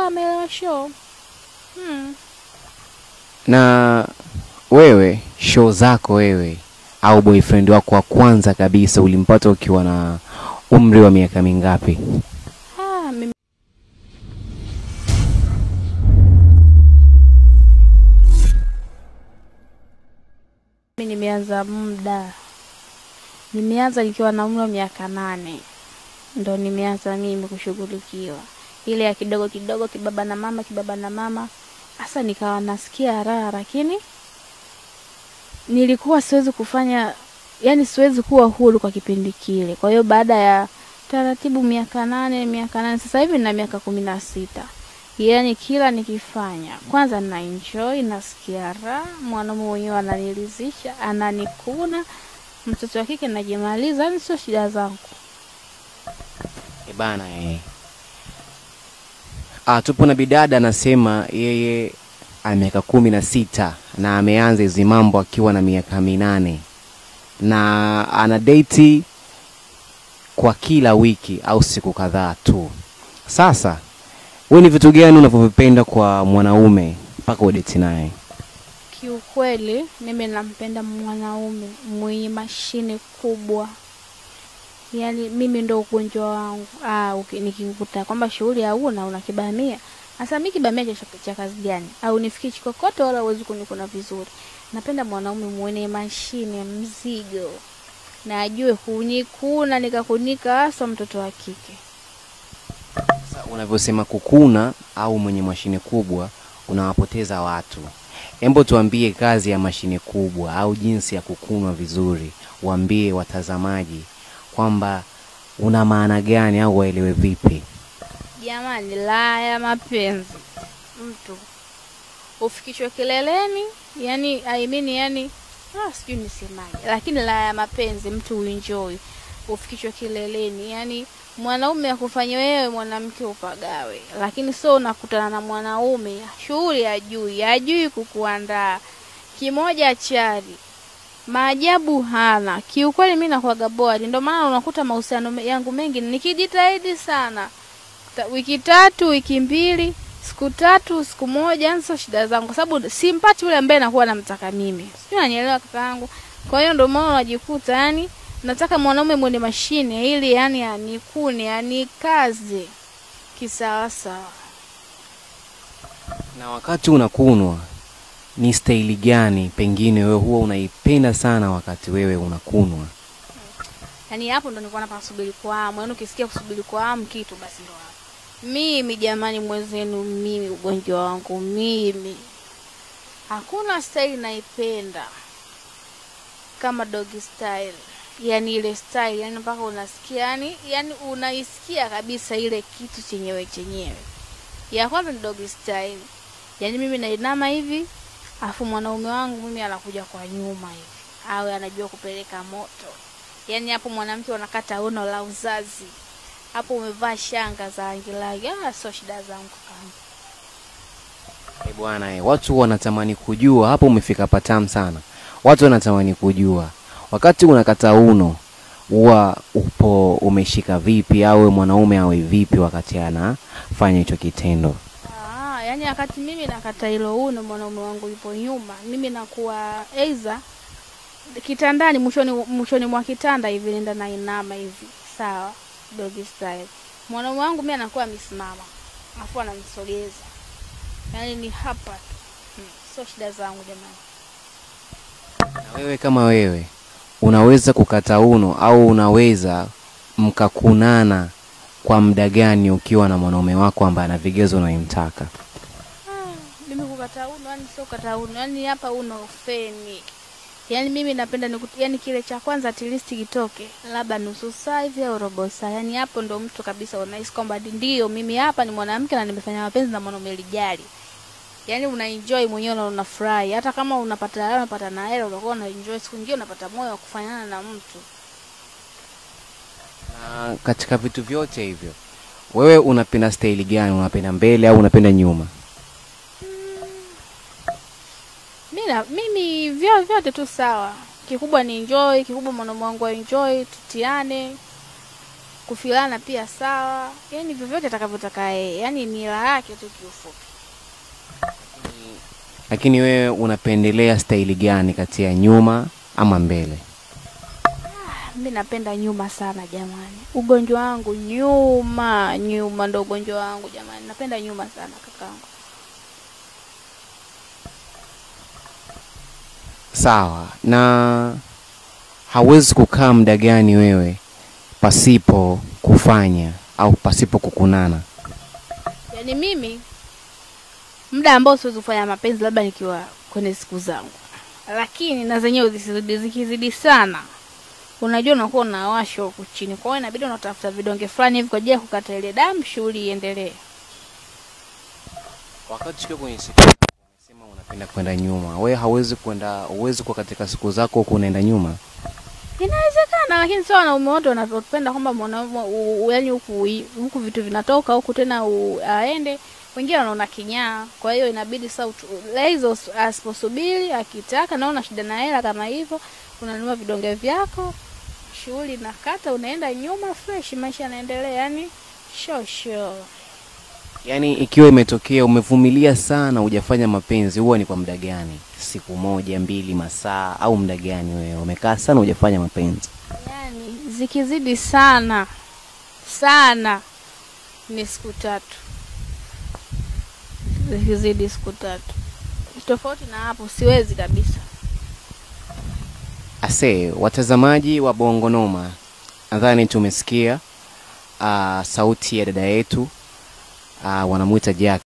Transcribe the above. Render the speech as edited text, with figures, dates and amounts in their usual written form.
akawa ameelewa show. Na wewe show zako wewe au boyfriend wako wa kwanza kabisa ulimpata ukiwa na umri wa miaka mingapi? Mimi nimeanza muda. Nimeanza nikiwa na umri wa miaka 8. Ndo nimeanza mimi kushughulikiwa. Ile ya kidogo kidogo, kibaba na mama, kibaba na mama. Sasa nikawa nasikia raha, lakini nilikuwa siwezi kufanya, yani siwezi kuwa huru kwa kipindi kile. Kwa hiyo baada ya taratibu miaka 8, sasa hivi nina miaka 16. Yani kila nikifanya, kwanza na enjoy, nasikia raha, mwanaume mwenyewe ananiridhisha, ananikuna, mtoto wa kike najimaliza, yani sio shida zangu. Bana tupo na bidada anasema yeye ana miaka 16 na ameanza hizi mambo akiwa na miaka 8 na ana date kwa kila wiki au siku kadhaa tu. Sasa wewe ni vitu gani unavyovipenda kwa mwanaume mpaka udate naye? Kiukweli mimi nampenda mwanaume mwenye mashine kubwa. Yani mimi ndo ugonjwa wangu. Nikikuta kwamba shughuli hauna una kibamia. Sasa mimi kibamia cha kazi gani? Au nifikie kokote wala uwezi kunikuna vizuri. Napenda mwanaume mwenye mashine, mzigo. Na ajue kunikuna nikakunika, hasa mtoto wa kike. Sasa unavyosema kukuna au mwenye mashine kubwa unawapoteza watu. Embo tuambie kazi ya mashine kubwa au jinsi ya kukunwa vizuri. Waambie watazamaji kwamba una maana gani au waelewe vipi. Jamani, la ya mapenzi mtu ufikishwe kileleni, yani I mean, yani sijui nisemaje, lakini la ya mapenzi mtu uenjoy, ufikishwe kileleni, yani mwanaume akufanye wewe mwanamke upagawe. Lakini sio unakutana na mwanaume shughuli hajui kukuandaa, kimoja chari, maajabu hana. Kiukweli mimi nakuaga bored, ndio maana unakuta mahusiano yangu mengi nikijitahidi sana, wiki 3, wiki 2, siku 3, siku 1, sio shida zangu, kwa sababu simpati yule ambaye nakuwa namtaka mimi. Sijui unanielewa kakaangu. Kwa hiyo ndio maana unajikuta yani nataka mwanaume mwenye mashine ili yani anikune, anikaze kisawa sawa. Na wakati unakunwa ni staili gani pengine wewe huwa unaipenda sana wakati wewe unakunwa? Yani hapo ndo nilikuwa napasubiri kwa hamu. Yaani ukisikia kusubiri kwa hamu kitu basi ndo hapo. Mimi jamani mwenzenu, mimi ugonjwa wangu mimi hakuna style naipenda kama doggy style. Yani ile style yani mpaka unasikia yani unaisikia kabisa ile kitu chenyewe chenyewe. Ya kwanza ni doggy style. Yani mimi nainama hivi, afu mwanaume wangu mimi anakuja kwa nyuma hivi. Awe anajua kupeleka moto. Yani hapo mwanamke anakata uno la uzazi. Hapo umevaa shanga za rangi rangi. Sio shida zangu kama. Bwana, watu wanatamani kujua, hapo umefika patamu sana. Watu wanatamani kujua wakati unakata uno huwa upo umeshika vipi, au mwanaume awe vipi wakati anafanya hicho kitendo? Yani wakati mimi nakata hilo uno, mwanaume wangu yupo nyuma, mimi nakuwa either kitandani, mwishoni mwa kitanda hivi nenda na inama hivi, sawa, doggy style. Mwanaume wangu mimi anakuwa amesimama, afu ananisogeza. Yani ni hapa tu. Sio shida zangu jamani. Na wewe kama wewe unaweza kukata uno au unaweza mkakunana kwa muda gani ukiwa na mwanaume wako ambaye ana vigezo unayemtaka? Mimi kukata uno, yani sio kukata uno, yani hapa uno feni. Yani mimi napenda yani kile cha kwanza at least kitoke labda nusu saa hivi au robo saa. Yani hapo ndo mtu kabisa unahisi kwamba ndio mimi hapa ni mwanamke na nimefanya mapenzi na mwanaume lijali. Yani una enjoy mwenyewe na unafurahi. Hata kama unapata hela, unapata na hela, unakuwa una enjoy. Siku nyingine unapata moyo wa kufanyana na mtu. Na katika vitu vyote hivyo, wewe unapenda style gani? Unapenda mbele au unapenda nyuma? Mimi vyote tu sawa. Kikubwa ni enjoy, kikubwa mwanaume wangu enjoy, tutiane. Kufilana pia sawa, yani vyovyote atakavyotaka yeye, yani ni raha yake tu kiufupi. Lakini wewe unapendelea staili gani kati ya nyuma ama mbele? Mimi napenda nyuma sana jamani. Ugonjwa wangu nyuma, nyuma ndo ugonjwa wangu jamani. Napenda nyuma sana kakangu. Sawa. Na hauwezi kukaa muda gani wewe pasipo kufanya au pasipo kukunana? Yaani mimi muda ambao siwezi kufanya mapenzi labda nikiwa kwenye siku zangu. Lakini na zenyewe zikizidi sana, unajua unakuwa unawasha huku chini. Kwa hiyo inabidi unatafuta vidonge fulani hivi kwa ajili ya kukata ile damu, shughuli iendelee. Wakati ukiwa kwenye siku zako unasema unapenda kwenda nyuma, wewe hauwezi kwenda, huwezi kuwa katika siku zako huku unaenda nyuma? Inawezekana, lakini sio wanaume wote wanavyopenda kwamba mwanaume yaani huku vitu vinatoka huku tena aende. Wengine wanaona kinyaa, kwa hiyo inabidi sasa hizo asiposubiri akitaka, naona shida na hela kama hivyo, unanunua vidonge vyako, shughuli nakata, unaenda nyuma fresh, maisha yanaendelea, yani shosho. Yaani ikiwa imetokea umevumilia sana hujafanya mapenzi, huwa ni kwa muda gani? Siku moja, mbili, masaa au muda gani wewe umekaa sana hujafanya mapenzi? Yaani zikizidi sana sana ni siku 3. Zikizidi siku 3. Tofauti na hapo siwezi kabisa. Ase, watazamaji wa Bongo Noma, nadhani tumesikia sauti ya dada yetu, wanamuita Jack.